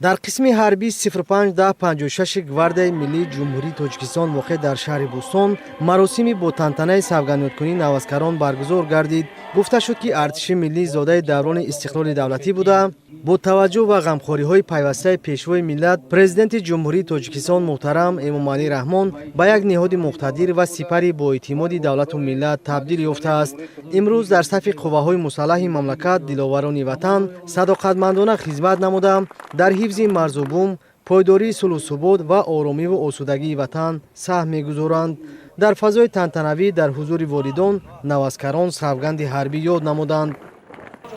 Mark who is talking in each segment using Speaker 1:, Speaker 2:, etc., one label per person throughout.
Speaker 1: Дар қисми ҳарбии 051056 Гвардияи миллии Ҷумҳурии Тоҷикистон, воқеъ дар шаҳри Бӯстон, маросими бо тантанаи савгандёдкунии наваскарон баргузор гардид. Гуфта шуд, ки артиши миллӣ зодаи даврони истиқлоли давлатӣ буда, бо таваҷҷӯҳ ба ғамхориҳои пайвастаи Пешвои миллат, Президенти Ҷумҳурии Тоҷикистон муҳтарам Эмомалӣ Раҳмон, ба як ниҳоди муқтадир ва сипари боэътимоди давлату миллат табдил ёфтааст. Имрӯз дар сафи қувваҳои мусаллаҳи мамлакат диловарони ватан садоқатмандона хизмат намуда, дар ҳифзи марзу бум, пойдории сулҳу субот ва оромиву осудагии ватан саҳм мегузоранд. Дар фазои тантанавӣ, дар ҳузури волидон, наваскарон савганди ҳарбӣ ёд намуданд.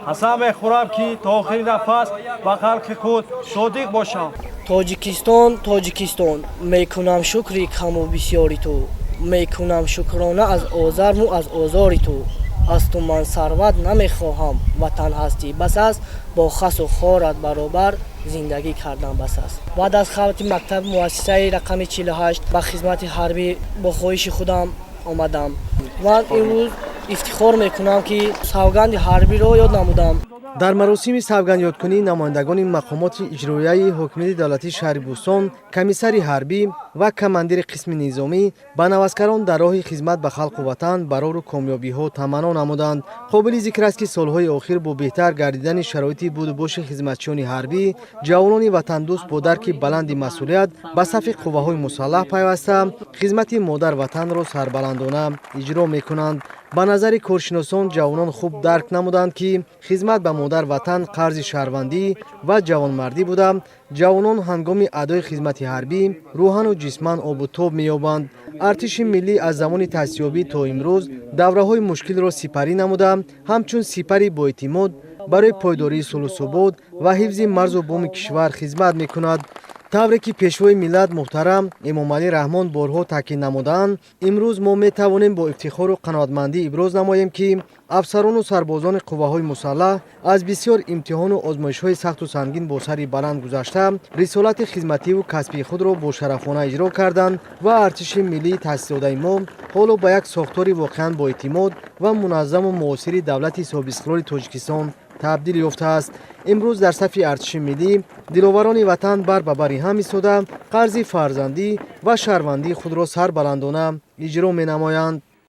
Speaker 2: Қасам мехӯрам, ки то охири нафас ба халқи худ содиқ бошам.
Speaker 3: Тоҷикистон, Тоҷикистон, мекунам шукри каму бисёри ту, мекунам шукрона аз озарму аз озори ту. Аз ту ман сарват намехоҳам, ватан ҳастӣ бас аст, бо хасу хорат баробар зиндагӣ кардан бас аст. Баъд аз хатми мактаби муассисаи рақами 48 ба хизмати ҳарбӣ бо хоҳиши худам омадам. Ман имрӯз ифтихор мекунам, ки савганди ҳарбиро ёд намудам.
Speaker 1: Дар маросими савгандёдкунӣ намояндагони мақомоти иҷроияи ҳокимияти давлатии шаҳри Бӯстон, комиссари ҳарбӣ ва командири қисми низомӣ ба наваскарон дар роҳи хизмат ба халқу ватан барору комёбиҳо таманно намуданд. Қобили зикр аст, ки солҳои охир бо беҳтар гардидани шароити будубоши хизматчиёни ҳарбӣ, ҷавонони ватандӯст бо дарки баланди масъулият ба сафи қувваҳои мусаллаҳ пайваста, хизмати модар ватанро сарбаландона иҷро мекунанд. Ба назари коршиносон, ҷавонон хуб дарк намуданд, ки хизмат ба модар ватан қарзи шаҳрвандӣ ва ҷавонмардӣ буда, ҷавонон ҳангоми адои хизмати ҳарбӣ рӯҳану ҷисман обу тоб меёбанд. Артиши миллӣ аз замони таъсисёбӣ то имрӯз давраҳои мушкилро сипарӣ намуда, ҳамчун сипари боэътимод барои пойдории сулҳу субот ва ҳифзи марзу буми кишвар хизмат мекунад. Тавре ки Пешвои миллат муҳтарам Эмомалӣ Раҳмон борҳо таъкид намудаанд, имрӯз мо метавонем бо ифтихору қаноатмандӣ иброз намоем, ки афсарону сарбозони қувваҳои мусаллаҳ аз бисёр имтиҳону озмоишҳои сахту сангин бо сари баланд гузашта, рисолати хизмативу касбии худро бошарафона иҷро карданд ва артиши миллии таъсисдодаи мо ҳоло ба як сохтори воқеан боэътимод ва муназзаму муосири давлати соҳибистиқлоли Тоҷикистон табдил ёфтааст. Имрӯз дар сафи артиши миллӣ диловарони ватан бар ба бари ҳам истода, қарзи фарзандӣ ва шаҳрвандии худро сарбаландона иҷро менамоянд.